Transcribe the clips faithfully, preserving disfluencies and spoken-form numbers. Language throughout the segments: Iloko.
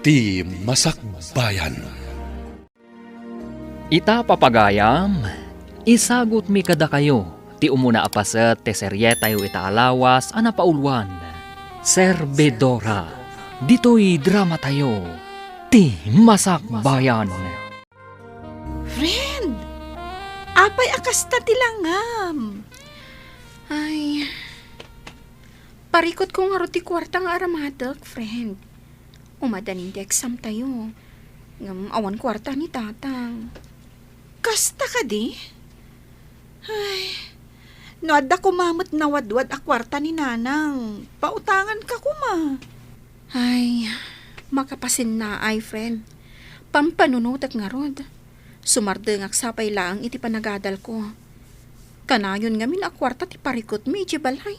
Ti Masakbayan. Ita, papagayam, isagutmi kadakayo ti umuna a paset ti serietayo ita a lawas a napauluan, Servidora. Ditoy dramatayo, Ti Masakbayan. Friend, apay a kasta ti langam? Ay, parikutko ngarud ti kuarta nga aramatek, friend. Umadanin ti exam tayo. Ngem awan kuarta ni Tatang. Kasta kadi? Ay, no adda koma met nawadwad a kuarta ni Nanang, pautanganka koma. Ay, makapasinnaay, friend. Pampanunotek ngarud. Sumardengak sapay laeng iti panagadalko. Kanayon ngamin a kuarta ti parikutmi idiay balay.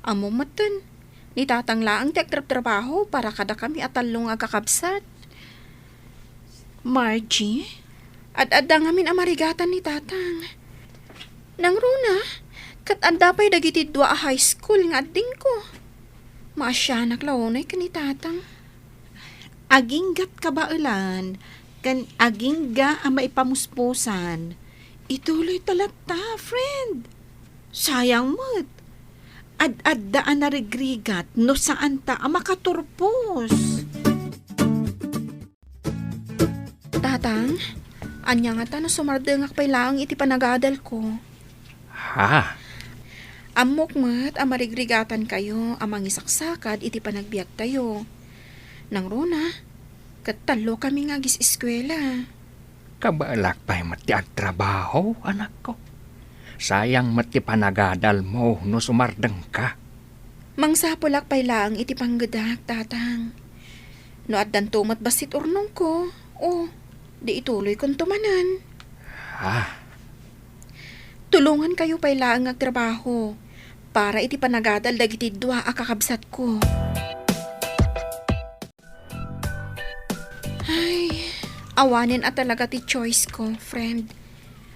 Ammom metten, ni Tatang laeng ti agtrabtrabaho para kadakami a tallo nga agkakabsat. Margie, ad-adda ngamin a marigatan ni Tatang. Nangruna, ket adda pay dagiti dua a high school nga addingko. Maasianak la unay ken ni Tatang. Aginggat kabaelan ken agingga a maipamuspusan, ituloyta latta, friend. Sayang met. Ad-adda a narigrigat no saanta a makaturpos. Tatang, ania ngata no sumardengak pay laeng iti panagadalko? Ha? Ammok met a marigrigatankayo a mangisaksakad iti panagbiagtayo. Nangruna, ket tallokami nga agis-eskuela. Kabaelak pay met ti agtrabaho, anakko. Sayang met ti panagadalmo no sumardengka. Mangsapulak pay laeng iti panggedak, Tatang. No addanto met bassit urnongko, o, di ituloykonto manen. Ah. Tulongankayo pay laeng nga agtrabaho para iti panagadal dagiti dua a kakabsatko. Ay, awanen a talaga ti choice ko, friend.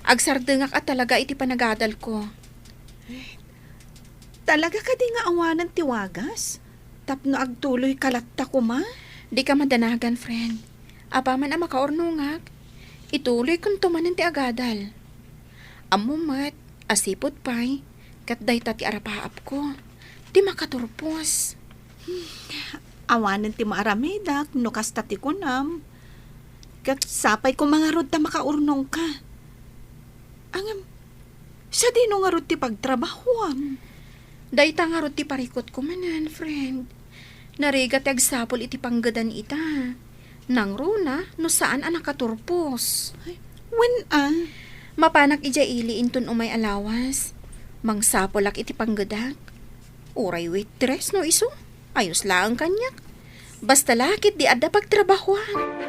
Agsardengak a talaga iti panagadalko. Talaga kadi nga awanen ti wagas? Tapno agtuloyka latta koma? Dika madanagan, friend. Apaman a makaurnongak, ituloykonto manen ti agadal. Ammom met a sipud pay, ket dayta ti arapaapko, ti makaturpos. Awanen ti maaramedak no kasta ti kunam. Ket sapay koma ngarud ta makaurnongka. Ngem, sadino ngarud ti pagtrabahoam? Dayta ngarud ti parikutko manen, friend. Narigat ti agsapul iti panggedan ita. Nangruna no saan a nakaturpos. Ay, wen a? Mapanak idiay ili inton umay a lawas. Mangsapulak iti panggedak. Uray waitress no isu. Ayos laeng kaniak. Basta la ket di adda pagtrabahoan.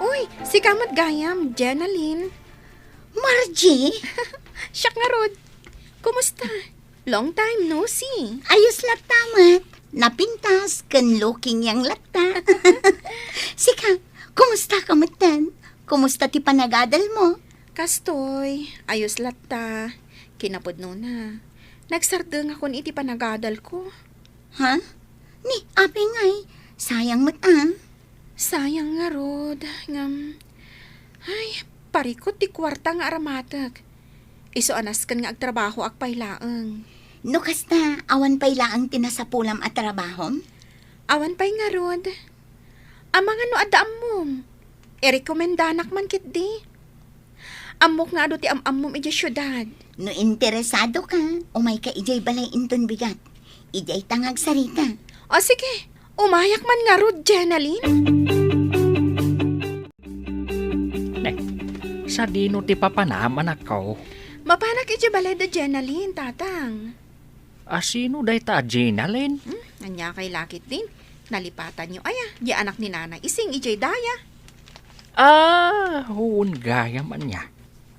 Uy, sika met gayam, Jenalyn. Margie? Siak ngarud. Kumusta? Long time no see. Ayos latta met. Napintas ken looking young latta. Sika, kumusta ka metten? Kumusta ti panagadalmo? Kastoy, ayos latta. Kinapudnona, nagsardengakon iti panagadalko. Ha? Ni, apay ngay? Sayang met a. Sayang ngarud, ngem, ay, parikut ti kuarta nga aramatek. Isu a nasken nga agtrabahoak pay laeng. No kasta, awan pay laeng ti nasapulam a trabahom? Awan pay ngarud. Amangan no adda ammom, irekomendanak man ketdi. Ammok nga adu ti am-ammom idiay siudad. No interesado ka, umayka idiay balay inton bigat. Idiay ta nga agsarita. O sige, umayak man ngarud, Jenalyn. Ne, sadino ti papanam, anakko? Mapanak idiay balay da Jenalyn, Tatang. A, sino dayta a Jenalyn? Hmm, ania kay lakit din? Nalipatanyo aya, di anak ni Nanay Ising idiay daya. Ah, wen gayam ania.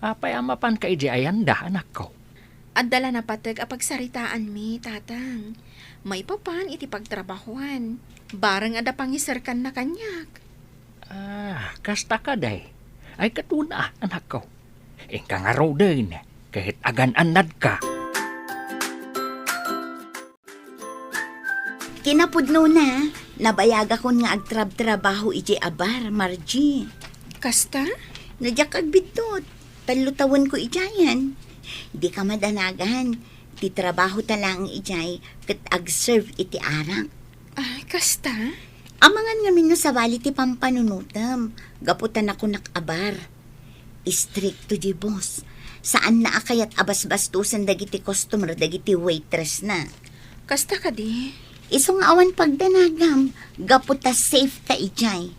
Apay a mapanka idiay ayanda, anakko? Adda la napateg a pagsaritaanmi, Tatang. Maipapan iti pagtrabahoan. Bareng adda pangiserkanna kaniak. Ah, kasta kadi? Ay, ket wen a, anakko. Inka ngaruden, ket agan-annadka. Kinapudnona, nabayagakon nga agtrabtrabaho idiay a bar, Margie. Kasta? No diak agbiddut, tallo tawenko idiayen. Dika madanagan, ti trabahota laeng idiay ket agserve iti arak. Ay, kasta? Amangan ngamin no sabali ti pampanunotem, gapu ta nakunak a bar. Istrikto diay boss. Saanna a kayat a basbastosen dagiti customer dagiti waitressna. Kasta kadi? Isu nga awan pagdanagam, gapu ta safe ka idiay.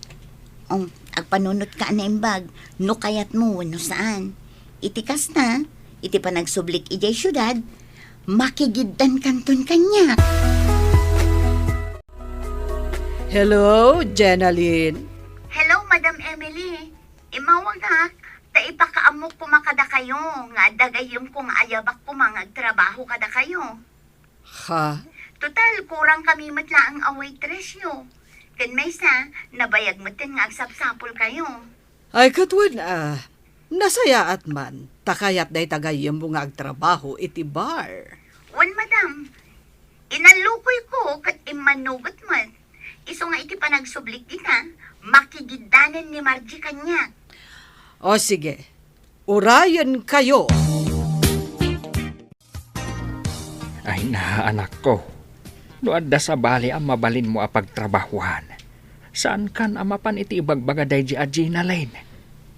O, agpanunotka a naimbag, no kayatmo wenno saan. Iti kasta, iti panagsublik idiay siudad, makigiddankanton kaniak. Hello, Jenalyn. Hello, Madam Emily. Immawagak, ta ipakaammok koma kadakayo nga adda gayyemko nga ayabak koma nga agtrabaho kadakayo. Ha? Total, kurang kami met laeng a waitressyo. Ken maysa, nabayag metten nga agsapsapulkayo. Ay, ket wen a, nasayaat man, ta kayat dayta gayyemmo nga agtrabaho iti bar. Wen, madam. Inallukuyko ket immanugot met. Isu nga iti panagsublik dita, makigiddanen ni Margie kaniak. O sige, urayenkayo. Ay na, anakko. No adda sabali a mabalinmo a pagtrabahuan, saankan a mapan iti ibagbaga daydi a Jenalyn?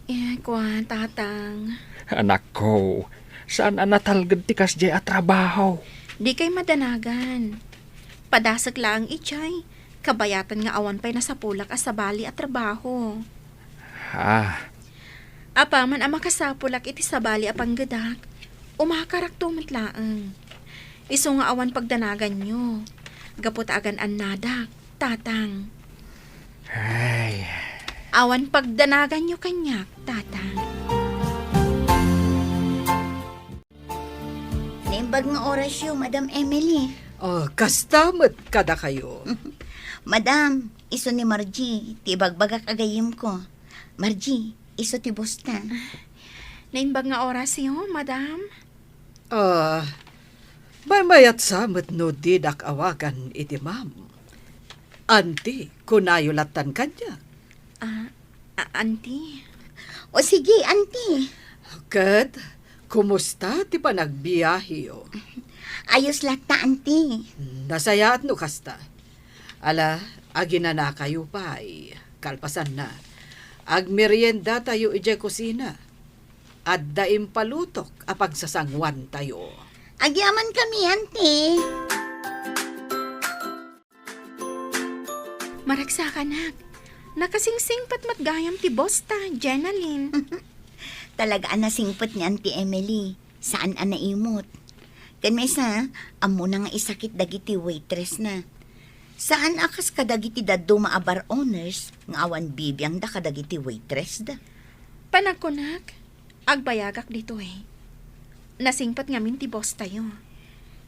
Eh, kua, Tatang. Anakko, saan a natalged ti kasdiay a trabaho? Dikay madanagan. Padasek laeng idiay, kabayatan nga awan pay nasapulak a sabali a trabaho. Ah. Apaman a makasapulak iti sabali a panggedak, umakarakto met laeng. Isu nga awan pagdanaganyo, gapu ta agan-annadak, Tatang. Ay. Awan pagdanaganyo kaniak, Tatang. Naimbag nga orasyo, Madam Emily. Oh, kasta met kadakayo. Madam, isu ni Margie, ti ibagbagak a gayyemko. Margie, isu ti bosta. Naimbag nga orasyo, Madam. Ah, maymayat sa met no didak awagan iti ma'am. Auntie, kunayo lattan kaniak. Ah, a-, Auntie. O sige, Auntie. Ket, kumusta ti panagbiaheyo? Ayos latta, Auntie. Nasayaat no kasta. Ala, aginanakayo pay. Kalpasanna, agmeriendatayo idiay kusina. Adda impalutok a pagsasanguantayo. Agyamankami, Auntie. Maragsakanak, nakasingsingpet met gayam ti bosta, Jenalyn. Talaga a nasingpet ni Auntie Emily. Saan a naimot. Ken maysa, ammona nga isakit dagiti waitressna. Saan a kas kadagiti dadduma a bar owners nga awan bibiangda kadagiti waitressda. Panagkunak, agbayagak ditoy. Nasingpet ngamin ti bosstayo.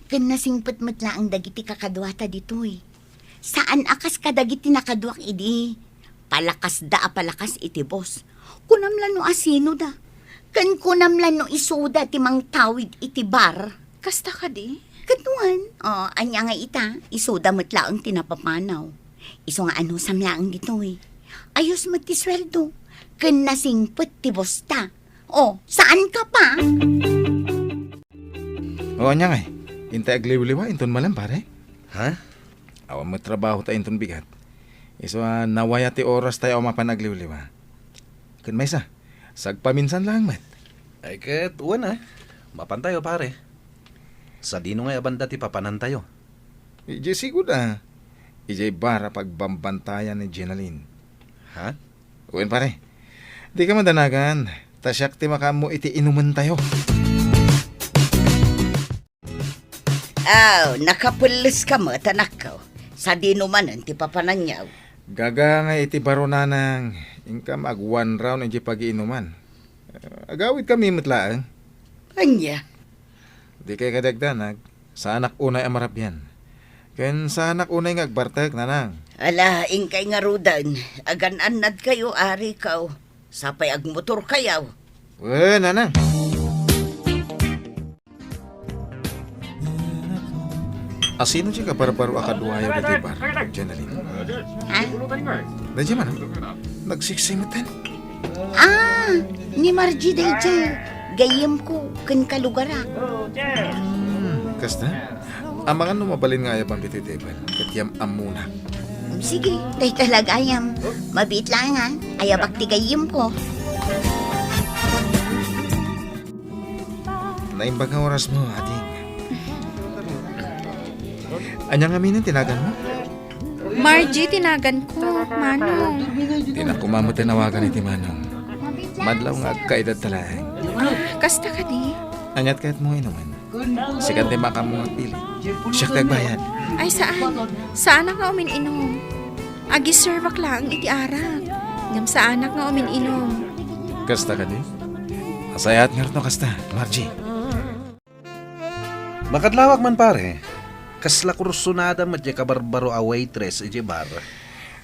Ken nasingpet met laeng dagiti kakaduata ditoy. Saan a kas kadagiti nakaduak idi palakasda a palakas iti boss. Kunam la no asinoda. Ken kunam la no isuda ti mangtawid iti bar. Kasta kadi? Ket wen, o, ania nga ita, isuda met laeng ti napapanaw. Isu nga anusam laeng ditoy. Ayos met ti sueldo. Ken nasingpet ti bosta. O, saan ka pa? O, ania ngay? Intay agliwliwa inton malem, pare? Ha? Awan met trabahota inton bigat. Isu a nawaya ti orastayo a mapan agliwliwa. Ken maysa, sagpaminsan laeng met. Ay ket, wen a. Mapantayo, pare. Sadino ngay a banda ti papanantayo? Idiay sigud a. Idiay bar a pagbambantayan ni Jenalyn. Ha? Wen, pare. Dika madanagan, ta siak ti makaammo iti inumentayo. Aw, nakapelles ka met, anakko. Sadino manen ti papananyo? Gaga nga iti baro, nanang, inkam ag one round iti pagiinuman. Agawidkami met laeng. Ania? Dikay kadagdanag, saanak unay a marabian. Ken saanak unay nga agbartek, nanang. Ala, inkay ngaruden, agan-annadkayo, ariko. Sapay agmotorkayo. Wen, nanang. Asino ti kabarbaro a kaduayo ditoy bar, Jenalyn? Ha? Daydiay man, nagsiksay metten. Ah, ni Margie daydiay. Gayyemko ken kalugarak. Hmm, kasta? Amangan no mabalin nga ayabam ditoy table, ket yam-ammona. Sige, dayta la gayam. Mabiit laeng, ayabak ti gayyemko. Naimbag nga orasmo, ading. Ania ngamin ti naganmo? Margie ti naganko, Manong. Dinak koma met awagan iti Manong. Madlaw nga agkaedadta laeng. Ah, kasta kadi? Aniat kayatmo inumen? Sika ti makaammo nga agpili. Siak ti agbayad. Ay, saan. Saanak nga umin-inum. Agiservak laeng iti arak. Ngem saanak nga umin-inum. Kasta kadi? Nasayaat ngarud no kasta, Margie. Makadlawak man, pare. Kasla kursonada met diay kabarbaro a waitress idiay bar.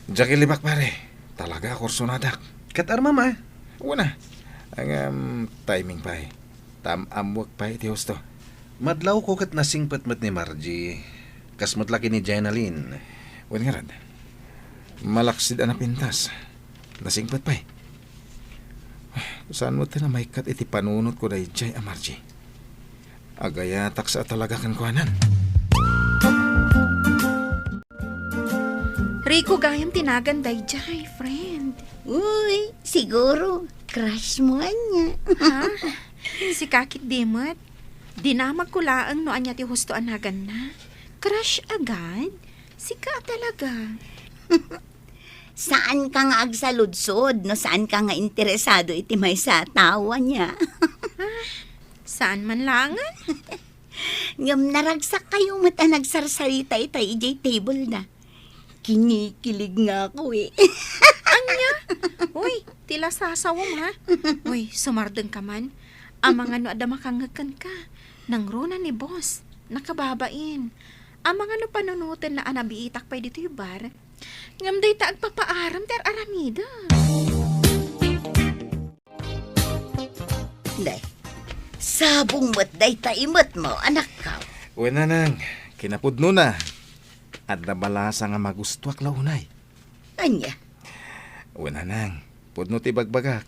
Diak ilibak, pare. Talaga a kursonadak. Ket armam a? Wen a. Ngem timing pay. Tam-ammoek pay iti husto. Madlawko ket nasingpet met ni Margie. Kas met la ken ni Jenalyn. Wen ngarud. Malaksid a napintas. Nasingpet pay. Saan met a maikkat iti panunotko daydiay a Margie? Agayataksa a talaga kenkuanan. Rico gayam ti nagan daydiay, friend. Uy, siguro, crush mo ania. Ha? Sika ketdi met. Dinamagko laeng no ania ti husto a naganna. Crush agad? Sika a talaga. Saanka nga agsaludsod no saanka nga interesado iti maysa a tao ania. Ah, saan man laengen? Ngem naragsakkayo met a nagsarsarita itay idiay table-na. Kinikilig nga ako eh. Ania? Uy, ti la sasawem, ha? Uy, sumardengka man. Amangan no adda makangngeg kenka. Nangruna ni boss. Nakababain. Amangan no panunotenna a nabiitak pay ditoy bar. Ngem dayta agpapaaram ti ar-aramidek. Nay, sabong met dayta imetmo, anakko. Wen, nanang, kinapudnona. Adda balasang a magustuak la unay. Ania? Wen, nanang, pudno ti ibagbagak.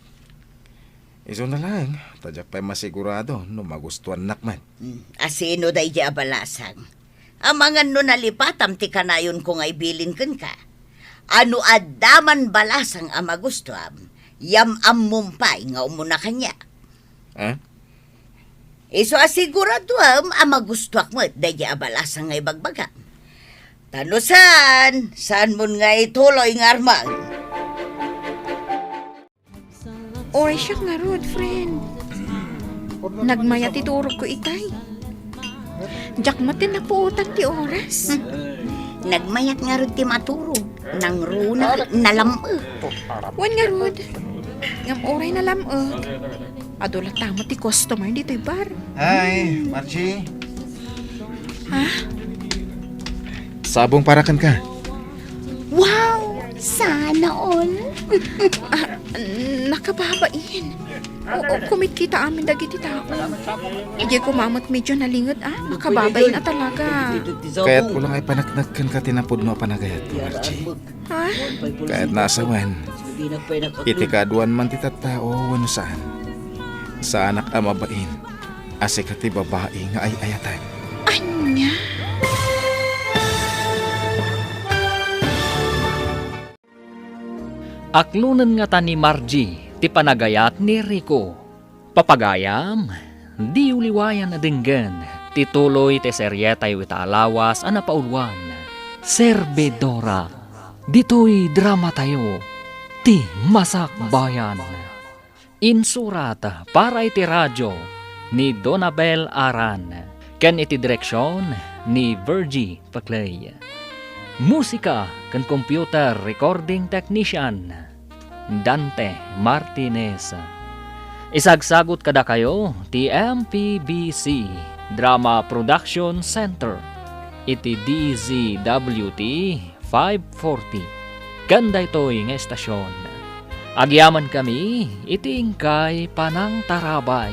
Isuna laeng, ta diak pay masigurado no magustuannak met. Hmm, asino daydiay a balasang? Amangan no nalipatam ti kanayonko nga ibilin kenka. A no adda man balasang a magustuam, yam-ammom pay nga umuna kaniak. Ha? Isu a siguraduem a magustuak met daydiay a balasang nga ibagbagam. Ta no saan, saanmon nga ituloy nga armang. Oy, siak ngarud, friend. Nagmayat ti turogko itay. Diak met ti napuotan ti oras. Nagmayat ngarud ti maturog. Nangruna, nalam-ek. Wen ngarud. Ngem uray nalam-ek, adu latta met ti customer ditoy bar. Hi, Margie. Ha? Sabong para kenka. Wow! Sana all! Ah, nakababain. Oo, kumitkita amin dagiti tao. Idiay koma met medyo nalinged, ah. Makababain a talaga. Kayatko la nga ipaneknek kenka ti napudno a panagayat, Margie. Ha? Kayatna a sawen, iti kaaduan man ti tattao wenno saan, saanak a mabain a sika ti babai nga ay-ayatek. Ania? Aklonen ngata ni Margie ti panagayat ni Rico. Papagayam, diyo liwayan a denggen ti tuloy ti serietayo ita a lawas a napauluan, Servidora. Ditoy dramatayo, Ti Masakbayan. Insurat para iti radio ni Donabel Aran ken iti direksion ni Virgie Paclay. Musika ken computer recording technician, Dante Martinez. Isagsagut kadakayo ti M P B C Drama Production Center iti D Z W T five forty. Ken daytoy nga estasion, agyamankami iti inkay panangtarabay.